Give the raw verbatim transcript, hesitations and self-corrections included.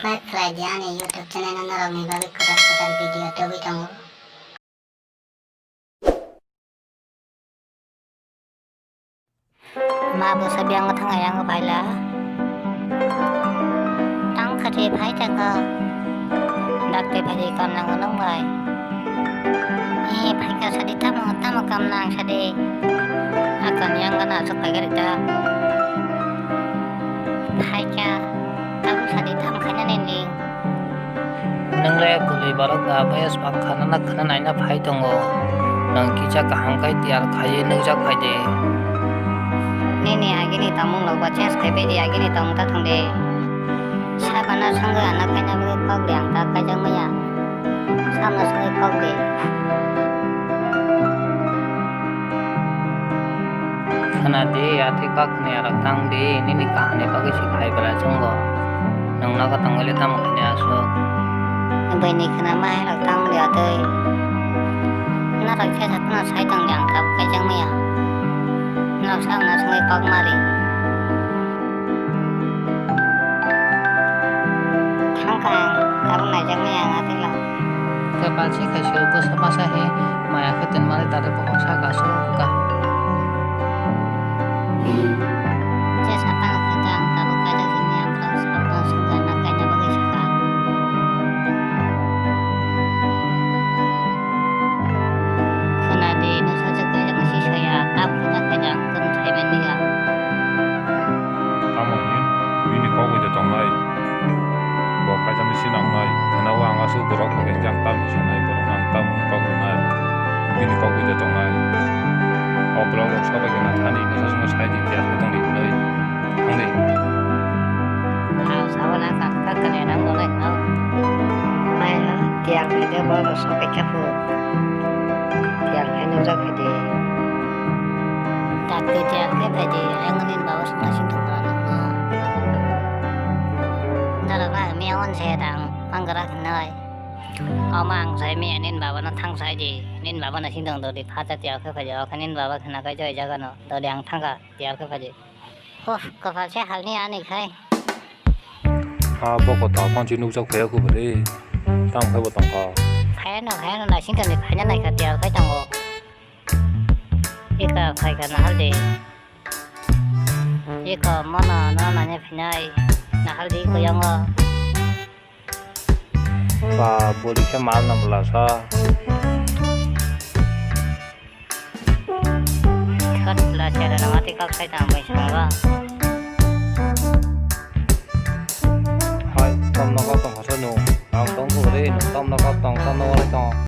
Subscribe khlai di ani YouTube channel o, norokni bagwi kwtal kwtal video tubui tongo. Ma bwsa biyang thang ayang phaila. Tang khati phai thangkha. Dakti phai kam nango nung bai. Ni phaikha sadi tamo tamo kam nang sadi. Akan yang gana asuk phaikha rita. Phaikha tamo sadi tam khaina ni ni. Nwng le bwrwi borok da bwswk khana na khana naina phai tongo. Nwng kisa kaham khe tiyar khaiwi nukjak phai di. Nini agini tongmung rok bo change khai pai di, agini tongmung ta thang di. Sabana swngwi ano kaina bagwi kok di, ang ta kaijak maya. Sabana swngwi kok di. Khna di, atwi kok khna rok tang di, nini kaham ni bagwi se khai bwla chwng bo. Nwng nogo tongwi le tamo khainai aswk? Bini khna ma hai rok tamo de atwi. Norok khe sa khna sai tong di, ang tabuk kaijak maya. Norok sa wngna swngwi kok mari. Thang kha ang, tabuk naijak maya ang atwi lo. Kwpal se khai se bwsa masa he maya khe tongmani tare bokhok saka aswk ka. Je sakang khe ta ang tabuk kaijak simi ang borok sakno swngwi ano kaina bagwi saka. Khna di, no sajak kaijak no si saya, tabuk khe ta kaijak ang kwrwng thaiben liya. Tamo hwn, bini kok bai de tongnai. Bo kaisa ni sinangnai, khwnao ang aswk borok hwnkhe khe ang tamni sanai, borok ang tamni kok rwnai, bini kok bai de tongnai. O borok rok sobai khe na thani, bwsa chwngno sai di, tiyar khe tong di hwnwi. Thang di. Ang sabo na kaka kane nang bolai no. Mai no, tiyar khe de borok sobai khe phu. Tiyar khe nukjak khe di. Dakti tiyar khe phai di, ayang nin baba songna sing thok na nang no. Dara ba, miya on se dang. Mangra hinoi. Omo ang sai miya nin baba no thang sai di. Nin baba no sing tong dodi phacha tiyar khe phai di. Okhe nin baba khna kai joi jaga no. Dodi ang thangkha tiyar khe phai di. Huh, kapal se halni ani khai. Ha, boko ta phone si nukjak phai aku bari. Tam khai bo tong kha. Phai no, phai no, na sing tong di phai na nai kha tiyar khai tongo. Ika khai kha na hal di. Iko mono no nanya phinai. Nahal di ko yango. Ba boli khe mal no bwla sa. Khat bwla chera no mati kok sai tang bai sangwa. Hai, tom no kok tong hasa no. Ang tong ko re, tom no kok tong, tom no wale tong.